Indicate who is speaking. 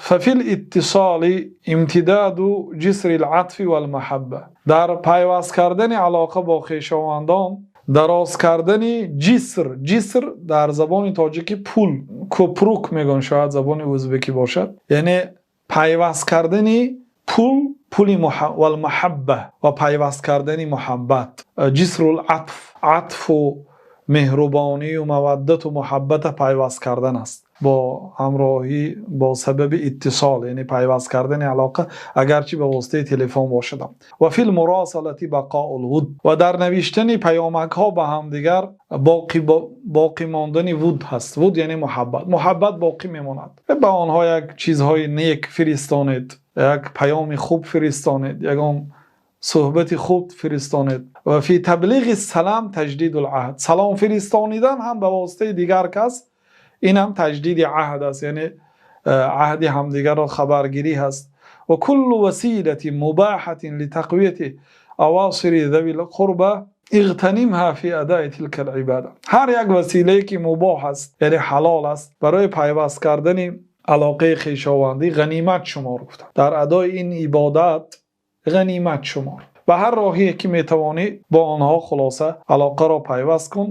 Speaker 1: ففي الاتصال امتداد جسر العطف والمحبة. Дар пайваст кардани алоқа бо хешовандон, дароз кардани ҷиср, ҷиср дар забони тоҷикӣ пул, кӯпрук мегӯянд, шояд забони ӯзбекӣ бошад, яъне пайваст кардани пул, пули والمحبة ва пайваст кардани муҳаббат, جسر العطف, атфу меҳрубонӣ ва маваддат ва муҳаббат пайваст кардан аст бо ҳамроҳӣ, бо сабаби иттисол, яъне пайваст кардани алоқа, агарчи ба воситаи телефон бошад. وفي المراسلة بقاء الود. Ва дар навиштани паёмакҳо ба ҳамдигар боқӣ мондани вуд ҳаст. Вуд яъне муҳаббат, муҳаббат боқӣ мемонад. Ба онҳо як чизҳои нек фиристонед, як паёми хуб фиристонед, ягон суҳбати хуб фиристонед. وفي تبلیغ السلام تجديد العهد. Салом фиристонидан ҳам ба воситаи дигар кас, ин ҳам таҷдиди аҳд аст, яъне аҳди ҳамдигарро хабаргирӣ ҳаст. وكل وسيلة مباحة لتقوية أواصر ذوي القربى اغتنمها في أداء تلك العبادة. Ҳар як василае ки мубоҳ аст, яъне ҳалол аст, барои пайваст кардани алоқаи хешовандӣ ғанимат шумор, гуфтанд, дар адои ин ибодат ғанимат шумор. Ба ҳар роҳе ки метавонӣ, бо онҳо хулоса алоқаро пайваст кун.